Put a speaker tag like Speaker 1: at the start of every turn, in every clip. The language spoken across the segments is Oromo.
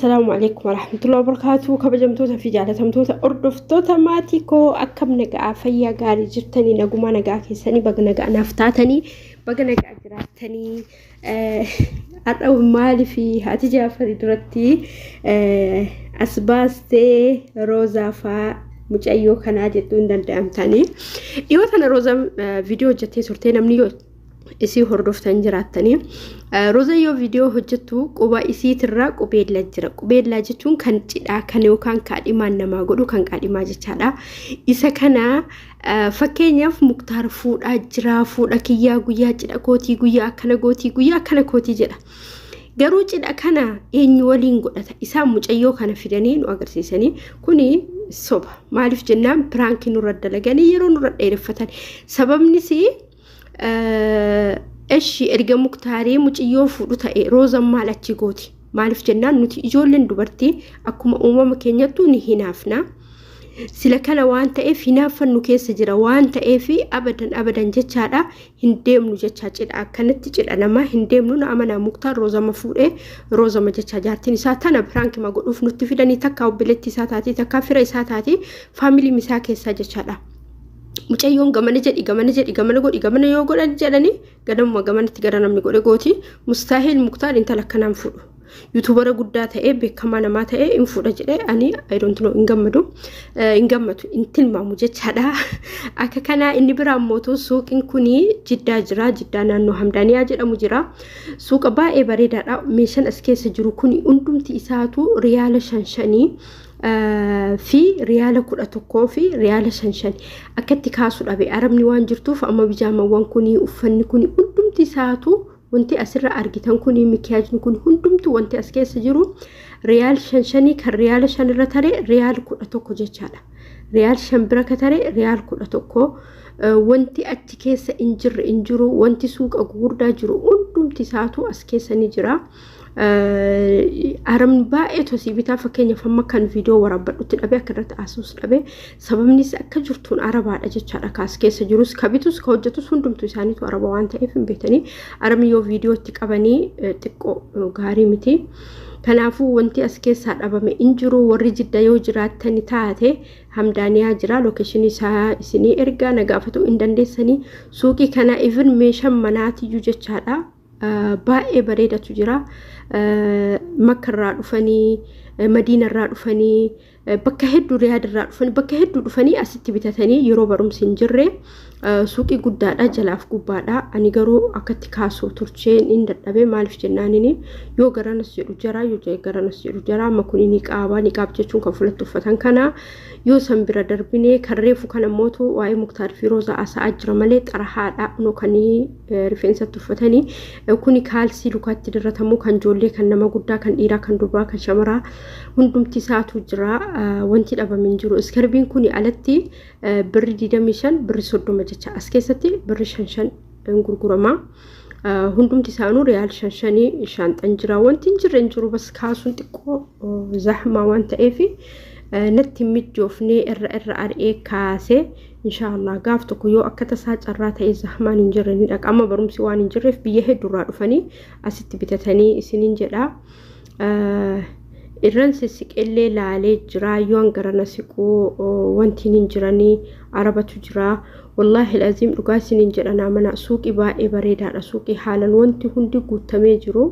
Speaker 1: Assalaamu alaikum warahmatullahi wabarakatuh. Kabajamtoota fi jaalatamtoota hordoftoota maatii koo, akkam nagaa, fayyaa gaarii jirtanii? Nagumaa nagaa keessanii? Baga nagaa naaf taatanii, baga nagaa jiraattanii. Har'a maalii fi haati Jaafarii duratti as baastee Roozaa faa mucayyoo kanaa jettuu hin danda'amtanii. Dhiyoo tana Roozaan viidiyoo hojjettee turtee, namni yoo isii hordoftan jiraattanii. Roozaan yoo viidiyoo hojjettu quba isiitirraa qubeellaa jira. Qubeellaa jechuun kan cidhaa kan yookaan kaadhimaan namaa godhu, kan kaadhimaa jechaadha. Isa kana fakkeenyaaf Muktaar fuudhaa jira, fuudha kiyyaa, guyyaa cidha kootii, guyyaa akkana gootii, guyyaa akkana kootii jedha. Garuu cidha kana eenyu waliin godhata? Isaan mucayyoo kana fidanii nu agarsiisanii, kuni soba. Maaliif jennaan, piraankii nurra dalaganii yeroo nurra dheereffatan. Sababnis eshi erga Muktaarii mucayyoo fuudhu ta'e, Roozan maal achi gooti? Maaliif jennaan, nuti ijoolleen dubartii akkuma uumama keenyattuu ni hinaafna. Sila kana waan ta'eef hinaaffannu keessa jira waan ta'eef, abadan abadan jechaadha, hin deemnu jechaa, cidha akkanatti cidha namaa hin deemnu. Na amanaa, Muktaar Roozama fuudhee Roozama jechaa jaartiin isaa tana piraankima godhuuf nutti fidanii, takka obboleettii isaa taati, takka fira isaa taati, faamilii isaa keessaa jechaadha. Mucayyoon gamana jedhi, gamana jedhi, gamana godhi, gamana yoo godhan jedhanii ganamuma gamanatti gara namni godhe gooti. Mustaahil, Muktaar intala akkanaan fuudhu. YouTuber guddaa ta'ee, beekamaa namaa ta'ee hin fuudha jedhee ani I don't know, hin gammadu, hin gammadu, hin tilmaamu jechaadha. Akka kanaa inni biraa mootu suuqiin kuni Jiddaa jira. Jiddaa naannoo Hamdaaniyaa jedhamu jira. Suuqa baay'ee bareedaadha. Meeshaan as keessa jiru kuni hundumti isaatu riyaala shan shanii fi riyaala 11 fi riyaala shan shan. Akkatti kaasu dhabe, arabni waan jirtuuf. Amma bijaamawwan kuni, uffanni kuni hundumti isaatu, wanti asirra argitan kuni, mikiyaajni kun hundumtu, wanti as keessa jiru riyaal shan shanii, kan riyaala 5 irra tare riyaal 11 jechaadha. Riyaal 5 bira ka tare riyaal 11. Wanti achi keessa hin jirre hin jiru. Wanti suuqa gurguddaa jiru hundumti isaatu as keessa ni jira. Arabni baay'eetu asii bitaa. Fakkeenyaaf amma kan viidiyoo waraabbadhutti dhabe, akka irratti haasa'us dhabe. Sababnis akka jirtuun arabaadha jechaadha. Kaas keessa jirus, ka bitus, ka hojjetus hundumtu isaaniitu araba waan ta'eef hin beektanii, arabni yoo viidiyoo itti qabanii xiqqoo gaarii miti. Kanaafuu wanti as keessaa dhabame hin jiru. Warri Jidda yoo jiraattani taate, Hamdaaniyaa jira. Location isaa isinii ergaa, na gaafatu hin dandeessanii. Suuqii kana even meeshaan manaatiyyuu jechaadha. Baay'ee bareedatu jira. Makkarraa dhufanii, Madiinarraa dhufanii, bakka hedduu, Riyaadirraa dhufanii, bakka hedduu dhufanii asitti bitatanii yeroo barumsi hin jirre. Suuqii guddaadha, jalaaf gubbaadha. Ani garuu akkatti kaasu turcheen hin dadhabe. Maaliif jennaanini, yoo garanas jedhu jara, yoo garanas jedhu jara. Amma kuni niqaaba, niqaab jechuun kan fulatti uffatan kana. Yoo san bira darbine, kan reefu kana mootu waa'ee Muktaar fi Roozaa haasa'aa jira malee, xarahaadha nu kan rifeensatti uffatanii kuni, kaalsii lukaatti diratamu, kan ijoollee, kan nama guddaa, kan dhiiraa, kan durbaa, kan shamaraa hundumti isaatu jira. Wanti dhabame hin jiru. Iskarbiin kuni alatti birri 25, birri 30 jecha, as keessatti birri shan shan gurgurama. Hundumti isaanuu riyaal shan shanii. Shaanxan jira, wanti hin jirre hin jiru. Bas kaasuun xiqqoo zahmaa waan ta'eef natti mijoofnee irra irra ari'ee kaasee. Inshaallah gaaf tokko yoo akka tasaa carraa ta'e zahmaan hin jirre ni dhaqa. Amma barumsi waan hin jirreef biyya hedduurraa dhufanii asitti bitatanii isiniin jedha. Irran sissiqellee laalee jira. Yoon garana siquu wanti hin jiranii, arabatu jira. Wallaahi laziim, dhugaa isiniin jedha, naa mana suuqii baay'ee bareedaadha. Suuqii haalan wanti hundi guutamee jiru,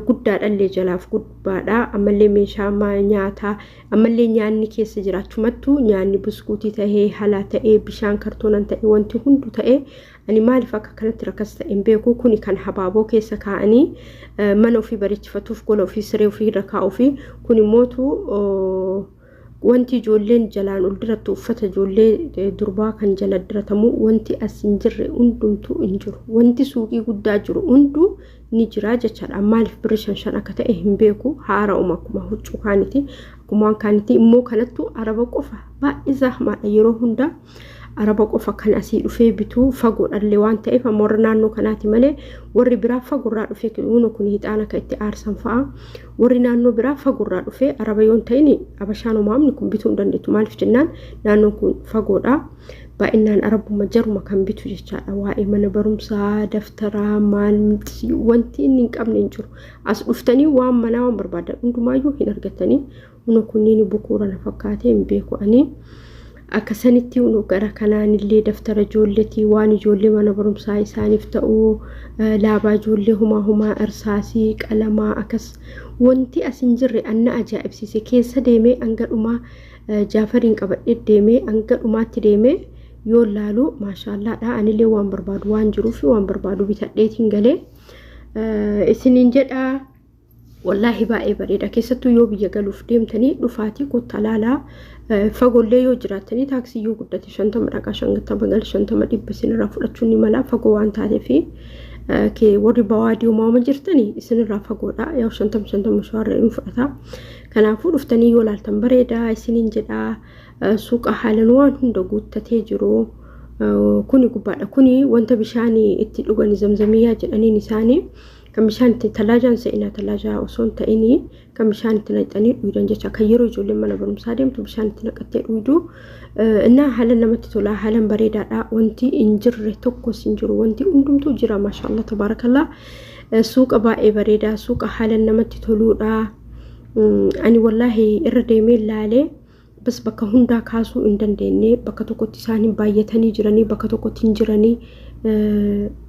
Speaker 1: guddaadhallee, jalaaf gubbaadha. Ammallee meeshaa nyaataa, ammallee nyaanni keessa jira. Achumattuu nyaanni buskuutii tahee, halaa ta'ee, bishaan kartoonan ta'ee, wanti hundu ta'ee. Ani maaliif akka kanatti rakkas ta'e hin beeku. Kuni kan habaaboo keessa kaa'anii mana ofii bareechifatuuf, gola ofii, siree ofii irra kaa'uu fi kun immootu wanti ijoolleen jalaan ol dirattu, uffata ijoollee durbaa kan jala diratamu. Wanti as hin jirre hundumtuu hin jiru. Wanti suuqii guddaa jiru hunduu ni jira jechaadha. Maaliif birri shan shan akka ta'e hin beeku. Haara'uma akkuma huccuu kaaniti, akkuma waan kaaniti immoo kanattu araba qofa, baay'ee zahmaadha yeroo hundaa. Araba qofa kan asii dhufee bituu fagoodhallee waan ta'eef amma warra naannoo kanaati malee warri biraa fagoorraa dhufee kun hixaana kan itti aarsan fa'a. Warri naannoo biraa fagoorraa dhufee araba yoo hin ta'in abashaan uumamni kun bituu hin dandeettu. Maaliif jennaan naannoon kun fagoodha. Baay'inaan arabuma jaruma kan bitu jechaadha. Waa'ee mana barumsaa, daftaraa, maal wanti inni hin qabne hin jiru. As dhuftanii waan manaa waan barbaadan hundumaayyuu hin argatanii. Huna kunniin bukuura na fakkaatee hin beeku ani. Akka sanitti gara kanaanillee daftara ijoolleetii waan ijoollee mana barumsaa isaaniif ta'u laabaa ijoollee humaa humaa irsaasii qalamaa akkas wanti as hin jirre anna ajaa'ibsiise keessa deemee hanga dhumaa Jaafariin qabadhee deemee hanga dhumaatti deemee yoo laalu maashaallaadha. Anillee waan barbaadu waan jiruuf waan barbaadu bitadheetiin galee isiniin jedhaa. Wallaahi baay'ee bareeda. Keessattuu yoo biyya galuuf deemtanii dhufaatii kottaa laalaa. Fagoollee yoo jiraattanii taaksii yoo guddate 50 dhaqaa 50 gala 50 dhibba isinirraa fudhachuun ni mala fagoo waan taateef warri bawaadii uumama jirtanii isinirraa fagoodha. Yaa 50 50 shawarra hin fudhata. Kanaafuu dhuftanii yoo laaltan bareeda isiniin jedhaa. Suuqa haalan waan hunda guuttatee jiru. Kuni gubbaadha. Kuni wanta bishaan itti dhugan zamzamiyyaa jedhaniin isaanii. Kan bishaan itti talaajaan seenaa talaajaa osoo hin ta'in kan bishaan itti naqxanii dhuydan jecha kan yeroo ijoolleen mana barumsaa deemtu bishaan itti naqattee dhuydu. Innaa haala namatti tolaa haalan bareedaadha. Wanti hin jirre tokkos hin jiru. Wanti hundumtuu jira maashaallah tabaarakallaa. Suuqa baay'ee bareedaa suuqa haalan namatti toluudha. Ani wallaahi irra deemee laalee bas bakka hundaa kaasuu hin dandeenye. Bakka tokkotti isaan baay'atanii jiranii bakka tokkotti hin jiranii.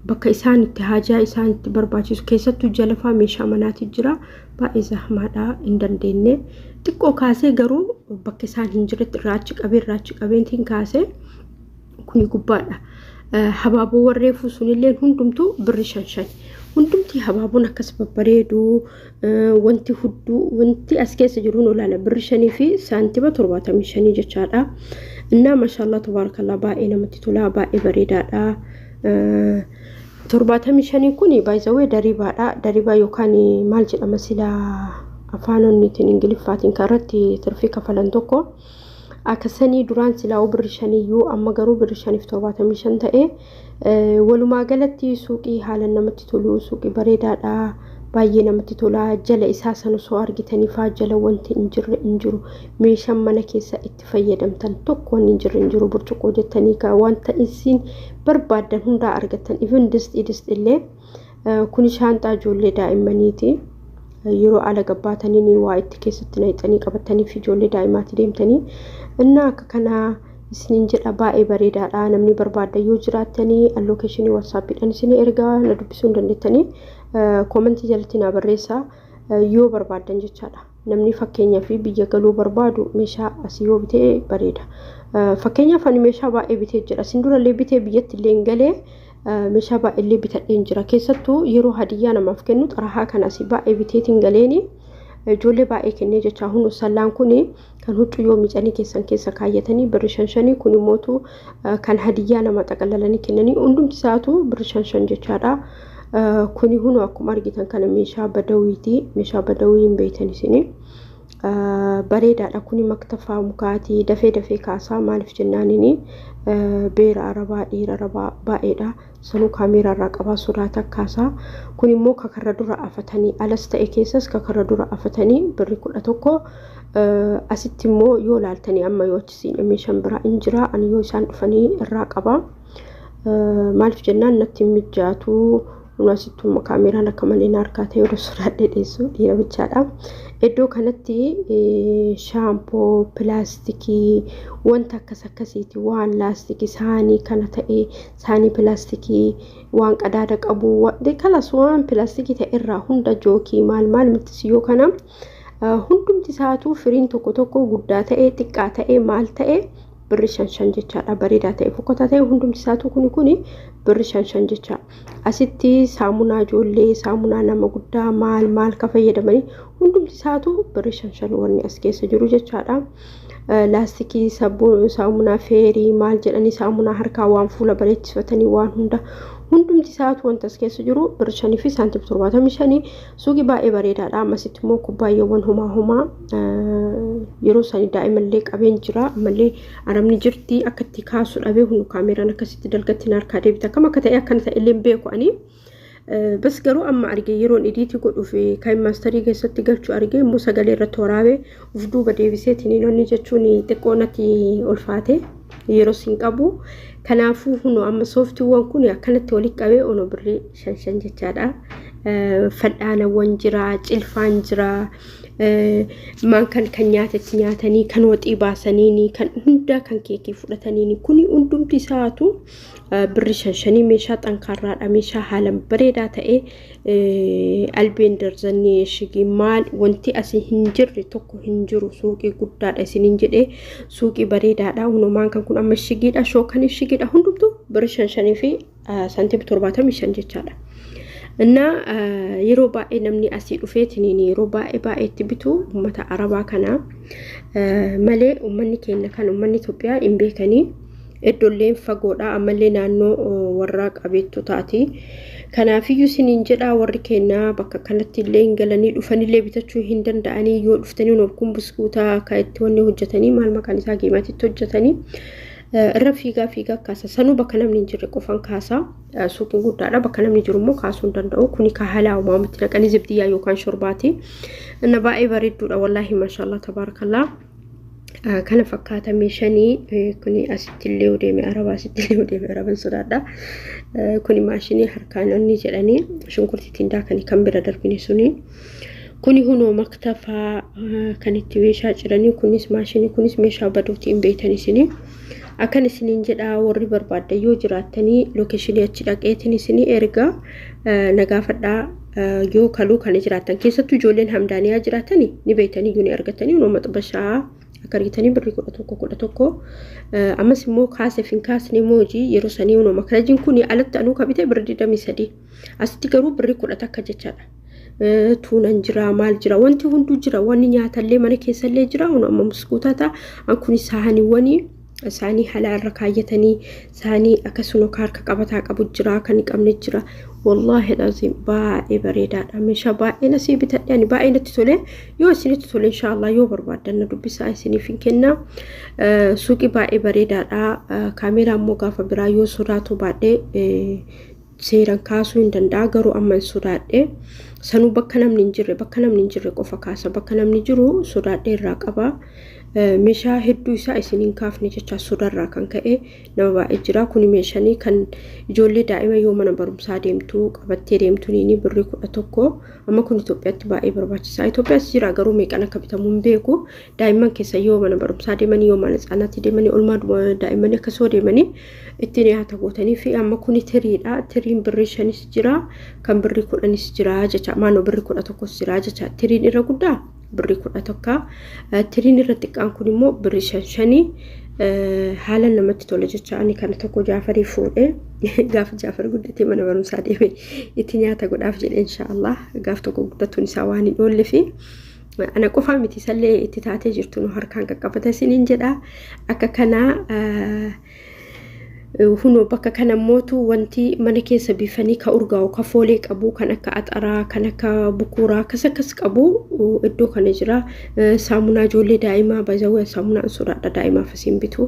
Speaker 1: Bakka isaan itti haajaa isaan itti barbaachisu keessattuu jalafaa meeshaa manaati jira. Baay'ee zahmaadha hin dandeenye. Xiqqoo kaasee garuu bakka isaan hin jirretti irraa achi qabeentiin kaasee kuni gubbaadha. Habaaboo warreefuu sunillee hundumtuu birri 5 Hundumti habaaboon akkas babbareedu wanti hudduu wanti as keessa jiru nu ilaala birri 5 fi saantima 75 jechaadha. Innaa maashaallah tabaarakallaa baay'ee namatti tola baay'ee bareedaadha. 75 kun baay'ee daribaadha. Daribaa yookaan maal jedhama silaa afaanonniitiin ingiliffaatiin kan irratti tirfii kafalan tokko. Akkasanii duraan silaa birri 5 amma garuu birri 5 fi 75 ta'e. Walumaa galatti suuqii haalaan namatti tolu suuqii bareedaadha. Baay'ee namatti tola. Jala isaa sana osoo argitanii faa jala wanti hin jirre hin jiru. Meeshaan mana keessa itti fayyadamtan tokko wanni hin jirre hin jiru. Burcuqqoo jettanii wanta isin barbaaddan hundaa argattan. Even distii illee kuni shaanxaa ijoollee daa'immaniiti. Yeroo ala gabbaatanii waa itti keessatti naqxanii qabatanii fi ijoollee daa'imaatti deemtanii. Innaa akka kanaa isiniin jedha baay'ee bareedaadha. Namni barbaadda yoo jiraattanii allokeeshinii waatsaappiidhaan isin ergaa na dubbisuu hin dandeettanii koomentii jalatti na barreessaa yoo barbaaddan jechaadha. Namni fakkeenyaaf biyya galuu barbaadu meeshaa asii yoo bitee bareeda. Fakkeenyaaf ani meeshaa baay'ee bitee jira. Isin durallee bitee biyyatti illee hin galee meeshaa baay'ee bitadheen jira. Keessattuu yeroo hadiyyaa namaaf kennu xarahaa kana asii baay'ee biteetiin galeeni ijoollee baay'ee kennee jecha. Hunu sallaan kun kan huccuu yoo miicanii keessan keessa kaayyatanii birri 5 kun immootu kan hadiyyaa nama xaqalalanii kennanii hundumti isaatu birri 5 jechaadha. Kuni hunu akkuma argitan kana meeshaa badawiiti. Meeshaa badawii hin beektan isin. Bareedaadha. Kuni maktafaa mukaatii dafee dafee kaasaa maaliif jennaanini beera arabaa dhiira arabaa baay'eedha. Sanuu kaameeraa irraa qabaa sodaata kaasaa. Kun immoo kakarra dura afatanii alas ta'e keessas kakarra dura afatanii birri 11. Asitti immoo yoo laaltanii amma yoo achi meeshaan biraa hin jira. Ani yoo isaan dhufanii irraa qaba. Maaliif jennaan natti mijaatu. Asittuu kaameeraan akka malee na harkaa ta'e yeroo sodaadhee dhiyeessu dhiira bichaadha. Iddoo kanatti shaampoo, pilaastikii, wanta akkas akkasiiti waan laastikii saanii kana ta'e saanii pilaastikii waan qadaada qabu kalas waan pilaastikii ta'e irraa hunda jookii maal maal miti yoo kana hundumti isaatu firiin tokko tokko guddaa ta'e xiqqaa ta'e maal ta'e birri 5 jechaadha. Bareedaa ta'e fokkotaa ta'e hundumti isaatu kuni birri 5 jecha. Asitti saamunaa ijoollee saamunaa nama guddaa maal maal ka fayyadamanii hundumti isaatu birri 5 wanni as keessa jiru jechaadha. Laastikii saamunaa feerii maal jedhanii saamunaa harkaa waan fuula bareechifatanii waan hunda Hundumti isaatu wanta as keessa jiru birri 5 fi saantiim 75. Suuqii baay'ee bareedaadha. Ammasitti immoo kubbaayyeewwan homaa homaa yeroo sanii daa'imallee qabeen jira. Ammallee arabni jirti akka itti kaasu dhabee hunu kaameeraan akkasitti dalgatti na harkaa deebite. Akkam akka ta'e akkana ta'e illee beeku ani. Bas garuu amma arge yeroon idiitii godhuuf kan maastarii keessatti galchu arge immoo sagalee irratti waraabee of duuba deebisee tiniinonni jechuun xiqqoo natti ulfaate yeroo sin qabu. Kanaafuu hunu amma sooftiiwwan kun akkanatti walitti qabee ono birrii 5 5 jechaadha. Fal'aanawwan jira, cilfaan jira, maan kan nyaatatti nyaatanii, kan waxii baasanii, kan hundaa kan keekii fudhatanii kuni hundumti isaatu birri 5 5 meeshaa xankaarraadha. Meeshaa haalaan bareedaa ta'e albeen darzannii shigii maal wanti asii hin jirre tokko hin jiru. Suuqii guddaadha isiniin jedhee suuqii bareedaadha. Hunumaan kan kun amma shigiidha, shookanis shigiidha, hundumtu birri 5 5 fi saantiim 75 jechaadha. እና yeroo baay'ee namni asii dhufeetiniin yeroo baay'ee baay'eetti bitu uummata arabaa kana malee uummanni keenya kan uummanni Itoophiyaa hin beekanii. Iddoolleen fagoodha ammallee naannoo warra qabeettu taati. Kanaafiyyuu isiniin jedha warri keenya bakka kanatti illee hin galanii dhufanillee bitachuu hin danda'anii yoo dhuftanii kun buskuutaa akka itti wanni hojjetanii maal maqaan isaa geematitti hojjetanii irra fiigaa fiigaa kaasa. Sanuu bakka namni hin jirre qofan kaasa. Suuqiin guddaadha bakka namni jiru immoo kaasuu hin danda'u. Kuni ka haala uumamutti naqanii zibdiyyaa yookaan shorbaati. Inna baay'ee bareedduudha wallaahi maashaallah tabaarakallaa. Kana fakkaata meeshanii kuni asitti illee deeme araba asitti illee deeme araban sodaadha. Kuni maashinii harkaan onni jedhanii shunkurtii ittiin daakanii kan bira darbine suni. Kuni hunoo maktafaa kan itti meeshaa ciranii kunis maashinii kunis meeshaa baduuti hin beektan isinii. Akkan isiniin jedha warri barbaaddan yoo jiraattanii lookeeshinii achi dhaqeetiin isinii erga nagaafadhaa yoo kaluu kana jiraattan keessattuu ijoolleen hamdaaniyaa jiraatanii ni beektanii iyyuu ni argatanii hunoo maxbashaa akka argitanii birrii 11 11 ammas immoo kaaseef hin kaasne moojii yeroo sanii hunoo makarajiin kun alatti anuu kabite birrii 23 asitti garuu birrii 11 jechaadha. Tuunan jira maal jira wanti hunduu jira wanni nyaatallee mana keessallee jira hunoo amma muskuutaa ta'a kun saahaniiwwanii saanii haala irra kaayyatanii saanii akkasuma harka qabataa qabu jira kan hin qabne jira. Wallaahi lazim baay'ee bareedaadha. Meeshaa baay'ee nasii bitadhe ani baay'ee natti tole yoo isinitti tole inshaallah yoo barbaaddan na dubbisaa isiniif hin kenna. Suuqii baay'ee bareedaadha. Kaameeraa immoo gaafa biraa yoo sodaatu baadhee seeraan kaasuu hin danda'a garuu amma hin sodaadhe. Sanuu bakka namni hin jirre bakka namni hin jirre qofa kaasa bakka namni jiru sodaadhe irraa qaba. Meeshaa hedduu isaa isiniin kaafne jecha sodaarraa kan ka'e nama baay'ee jira. Kuni meeshanii kan ijoollee daa'ima yoo mana barumsaa deemtu qabattee deemtu ni birrii 11 amma kun Itoophiyaatti baay'ee barbaachisaa. Itoophiyaas jira garuu meeqan akka bitamu hin beeku. Daa'imman keessa yoo mana barumsaa deemanii yoo mana tsaanaatti deemanii olmaa daa'immanii akkasoo deemanii ittiin nyaata gootanii fi amma kuni tiriidha. Tiriin birrii 5 jira kan birrii 10 jira jecha maanoo birrii 11 jira jecha tiriin irra guddaa birrii 11 tiriin irra xiqqaan kun immoo birrii 5 5 haala namatti tola jecha ani kana tokko Jaafarii fuudhee gaafa Jaafar guddatee mana barumsaa deeme itti nyaata godhaaf jedhe inshaallah gaaf tokko guddatuun isaa waan hin oolle fi ana qofaa miti isallee itti taatee jirtu nu harkaan qaqqabata isiniin jedha akka kanaa hunoo bakka kana mootu wanti mana keessa biifanii ka urgaa'u ka foolee qabu kan akka axaraa kan akka bukuuraa akkas akkas qabu iddoo kana jira. Saamunaa ijoollee daa'imaa bazawee saamunaan sodaadha daa'imaaf asiin bitu.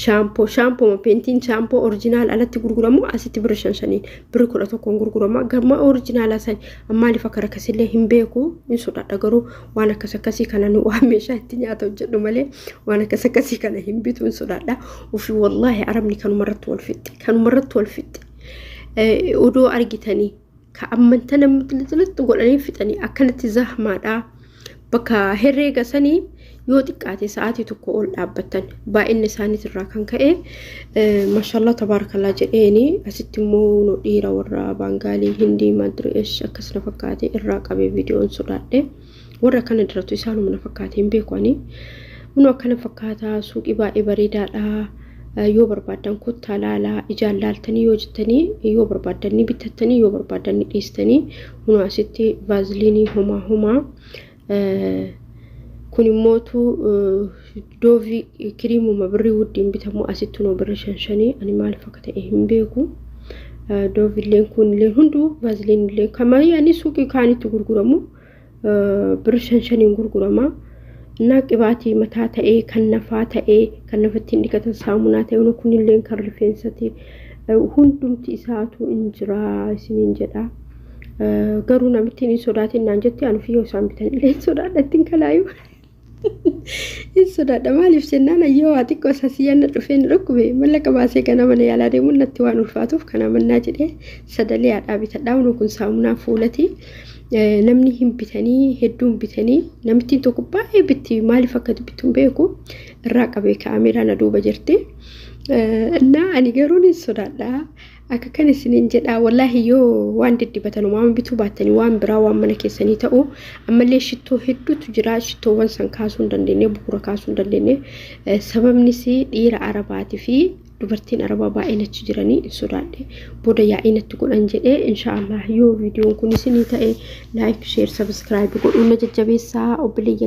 Speaker 1: Shaampoo shaampoo peentiin shaampoo orijinaal alatti gurguramu asitti birri 5 5 birri 11 gurgurama gamma orijinaalaa san maaliif akka rakkasillee hin beeku hin sodaadha garuu waan akkas akkasii kana nu waan meeshaa itti nyaata hojjedhu malee waan akkas akkasii kana hin bitu hin sodaadha. Ofii wallaahi arabni kanumarratti wal fixxe kanumarratti wal fixxe odoo argitanii ka ammanta namatti godhanii fixanii akkanatti zahmaadha bakka herreega sanii yoo xiqqaate sa'aatii tokko ol dhaabbattan baay'inni isaaniitirraa kan ka'e maashaallah tabaarakallaa jedheeni asitti immoo nu dhiira warra Baangaalii Hindii Maadireesh akkas na fakkaate irraa qabee viidiyoon sodaadhe warra kana diratu isaanuma na fakkaate hin beeku ani nu akkana fakkaata suuqii baay'ee bareedaadha. Yoo barbaaddan kottaa laalaa ijaan laaltanii yoo jettanii yoo barbaaddan ni bitattanii yoo barbaaddan ni dhiistanii hunoo asitti vaaziliinii homaa homaa kun immootu doovii kiriimuma birrii wuddiin bitamu asitti hunoo birri 5 5 ani maaliif akka ta'e hin beeku. Doovilleen kunillee hunduu vaaziliinillee kan yaani suuqii kaanitti gurguramu birri 5 5n gurgurama. Innaa qibaatii mataa ta'ee kan nafaa ta'ee kan nafatti hin dhiqatan saamunaa ta'e kunillee kan rifeensati hundumti isaatu hin jira isiniin jedha. Garuu namittiin hin sodaatin naan jetti, ani fiyyoo isaan bitan illee hin sodaadha, ittiin kalaayu. Hin sodaadha, maaliif jennaan ayyoo waa xiqqoo isa siyyanna dhufee na dhukkube mallaqa baasee gana mana yaalaa deemuun natti waan ulfaatuuf kana mannaa jedhee sadalee haadhaa bitadhaa. Kun saamunaa fuulati. Namni hin bitanii, hedduun bitanii, namittiin tokko baay'ee bitti, maaliif akka bittu hin beeku, irraa qabee kaameeraa na duuba jirti. Innaa ani garuu ni sodaadha. Akka kan isiniin jedha, wallaahi yoo waan diddibatan waan bituu baattanii waan biraa waan mana keessanii ta'u ammallee shittoo hedduutu jira. Shittoowwan san kaasuu hin dandeenye, bu'uura kaasuu hin dandeenye. Sababnis dhiira arabaatii fi dubartiin arabaa baay'een achi jiranii hin sodaadhe. Booda yaa'ii natti godhan jedhee. Inshaallah yoo viidiyoon kun isinii ta'e like, share, subscribe godhuun na jajjabeessaa obboleeyyan.